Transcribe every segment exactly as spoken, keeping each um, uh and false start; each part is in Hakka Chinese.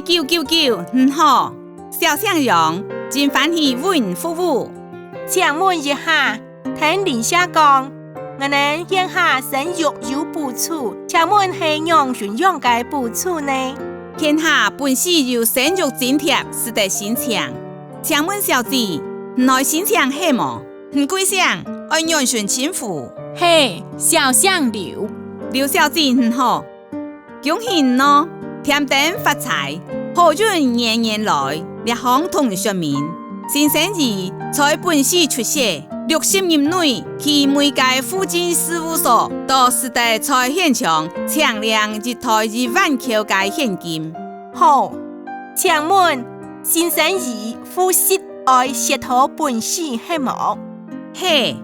九九九，你好，小姓楊，真歡喜為你服務。請問一下，聽鄰舍講，𠊎等現下生育有補助，請問係仰形樣个補助呢？現下本市有生育津貼使得申請，請問小姐，你愛申請係無？你貴姓？愛仰形稱呼？係，小姓劉。劉小姐你好，恭喜你哦！添丁發財，好運年年來。這項同你說明，新生兒在本市出世，六十日內去每個戶政事務所都使得在現場請領一台一萬箍个現金。好，請問新生兒戶籍愛設到本市係無？係，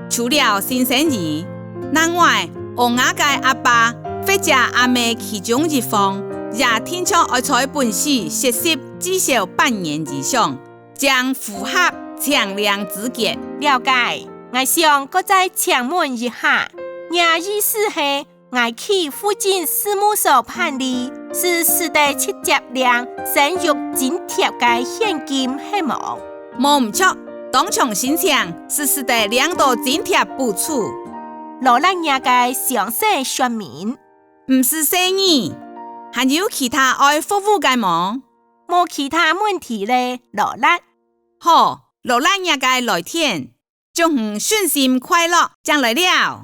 除了新生兒，另外，嬰兒个阿爸或者阿姆其中一方，也定著愛在本市實習至少半年以上，正符合請領資格。了解，𠊎想過再請問一下，若意思係 𠊎去戶政事務所辦理，係使得直接領生育津貼个現金係無？無毋著，當場申請係使得領到津貼補助。勞力若个詳細說明。毋使細義，還有其他愛服務个無？無其他問題了，勞力。好，勞力若个來電，祝你順心快樂，正來尞。